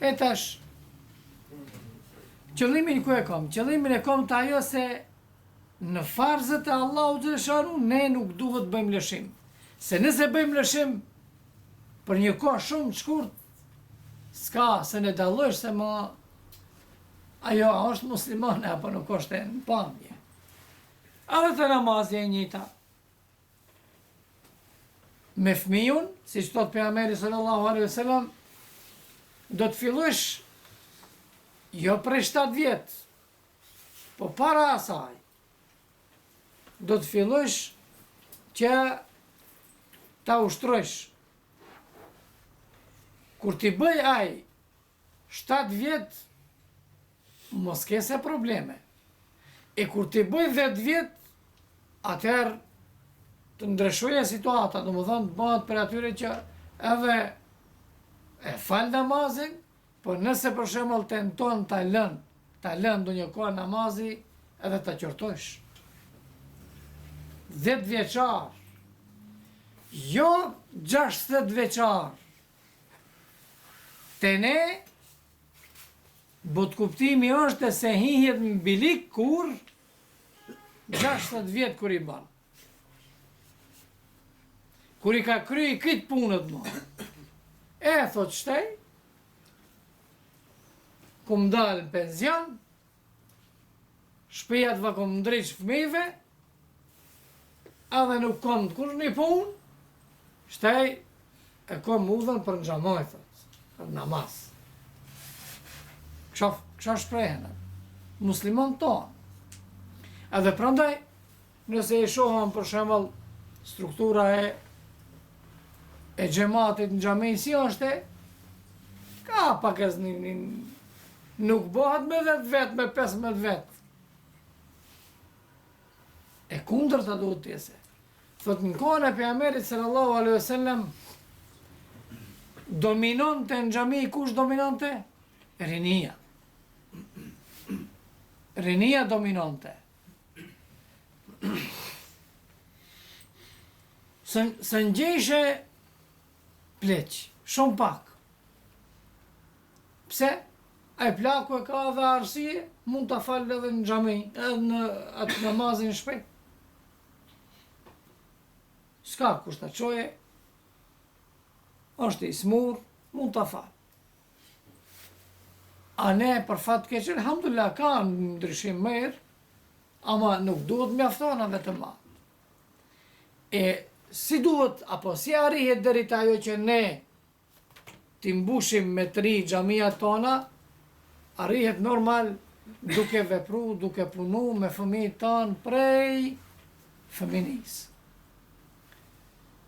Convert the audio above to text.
E tash, qëllimin ku e kom? Qëllimin e kom te ajo se në farzët e Allahut xheleshanuhu, ne nuk duhet bëjmë lëshim. Se nëse bëjmë lëshim, për një kohë shumë të shkurt, s'ka se ne dallojsh se ma ajo është muslimane apo nuk është e në pamje. Edhe te namazi e njëjta. Me fëmijën, siç thotë pejgamberi sallallahu alaihi wasallam, do të fillosh jo prej 7 vjet, po para asaj do të fillosh që ta ushtrojsh. Kur t'i bëj ai 7 vjet, mos ke se probleme. E kur t'i bëj 10 vjet, atëherë të ndryshojë situata, domethonë të bëhet prej atyre që edhe e fal namazin, po nëse për shembull tenton ta lën, ta lën ndonjë kohë namazi, edhe ta qortojsh. 10 vjeçar, jo 60 vjeçar, Te ne, botëkuptimi është se hihet në bylyk kur 60 vjet kur i ban. Kur i ka kry krejt punët më. E, thot shtej, kum dalë në penzion, Shpijat va kom ndreq fëmijëve, edhe nuk kom kurrnjë punë, shtej e kom udhën për në xhami, thot, për namaz. Kështu, kështu shprehen, muslimon tonë. Edhe prandaj, nëse i shohëm për shembull struktura e e xhematit në xhami si është e, ka pak e një, një, Nuk bëhet me 10 vet, me 15 vet. E kundërta duhet të jetë. Thot në kohën e pejgamberit sallallahu alaihi wasallam dominonte në xhami kush dominonte? Rinia. Rinia dominonte. S'ngjejshe pleq, shumë pak. Pse? Ai plaku e ka edhe arsye, mund ta falë edhe në xhami, edhe në atë namazin në shpi. S'ka kush ta çoje, është i smur, mund ta falë. A ne për fat keq, alhamdulillah, ka ndryshim mirë, ama nuk duhet mjaftona vetëm ma. E si duhet, apo si arrihet deri te ajo që ne t'i mbushim me të ri xhamiat tona, arrihet normal duke vepru, duke punu me fëmijët tanë prej fëminisë.